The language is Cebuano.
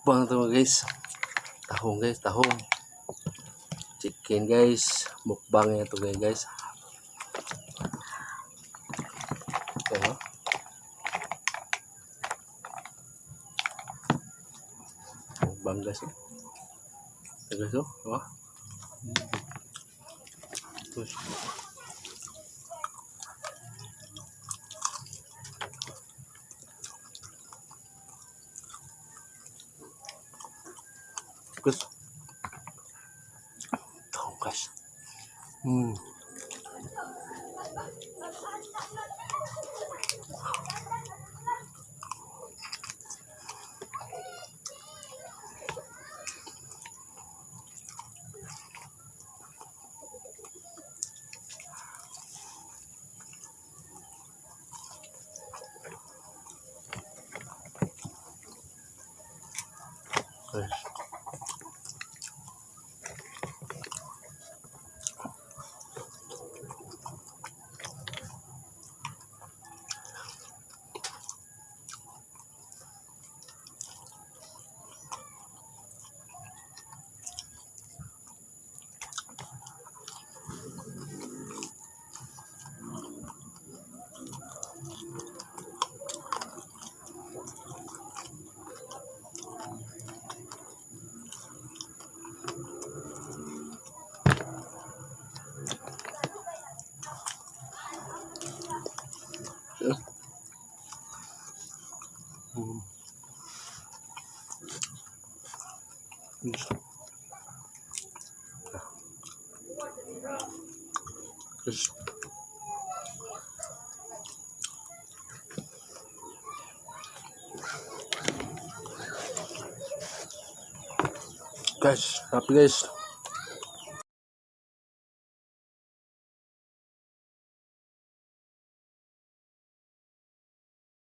Mukbang to, guys. Tahong, guys, tahong. Chicken, guys. Mukbang yan to, guys. Ito, no? Mukbang, guys, eh. Ito, guys, oh. Diba? Ito. Guys. Tahong, guys. Guys. Yeah. Guys. Guys, happy, guys.